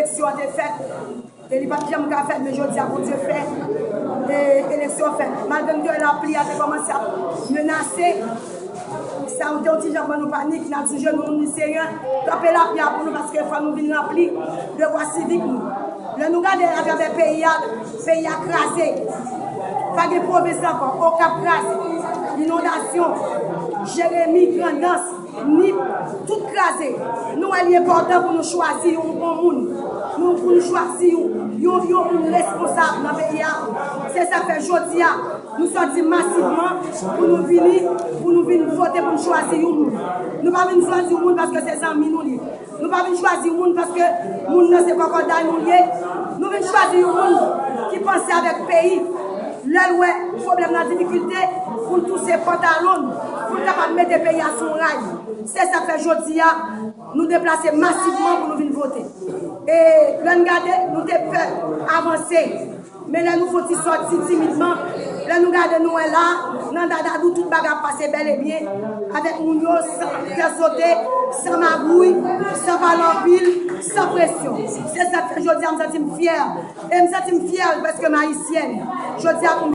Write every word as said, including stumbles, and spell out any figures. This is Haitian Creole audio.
Eleksyon an te fèt, e li pa t janm ka fèt, men jodi a Bondye fè e eleksyon fèt. Malgre nou te wè lapli a te kòmanse ap menase, sa ou te yon ti jan ban nou panik, n ap di Senyè, kanpe lapli a pou nou, paske fò nou vin ranpli devwa sivik nou. Lè nou gade atravè peyi a, peyi a kraze. Pa gen pwovens ankò. Okap kraze. Inondasyon. Jeremi, Grandans, Nip, tout kraze. Nou wè li enpòtan pou nou chwazi yon bon moun. Nou, pou nou chwazi yon, yon, yon moun responsab nan peyi a. Se sa k fè jodi a, nou sòti masivman pou nou vini, pou nou vin vote, pou nou chwazi yon moun. Nou pa vin chwazi yon moun paske se zanmi nou li. Nou pa vin chwazi yon moun paske moun nan se kòkòday nou li ye. Nou vin chwazi yon moun ki panse avèk peyi. Lè l wè pwoblèm nan, difikilte, pou l touse pantalon l, pou l kapab mete peyi a sou ray. Se sa k fè jodi a, nou deplase masivman pou nou vin vote. E lè n gade, nou te pè avanse. Men lè nou fon ti sòti timidman, lè nou gade, nou wè la, nan Dadadou, tout bagay ap pase bèl e byen, avèk moun yo, san kè sote, san magouy, san pale anpil, san presyon. Se sa k fè jodi a, m santi m fyè. E m santi m fyè paske m ayisyèn. Jodi a, pou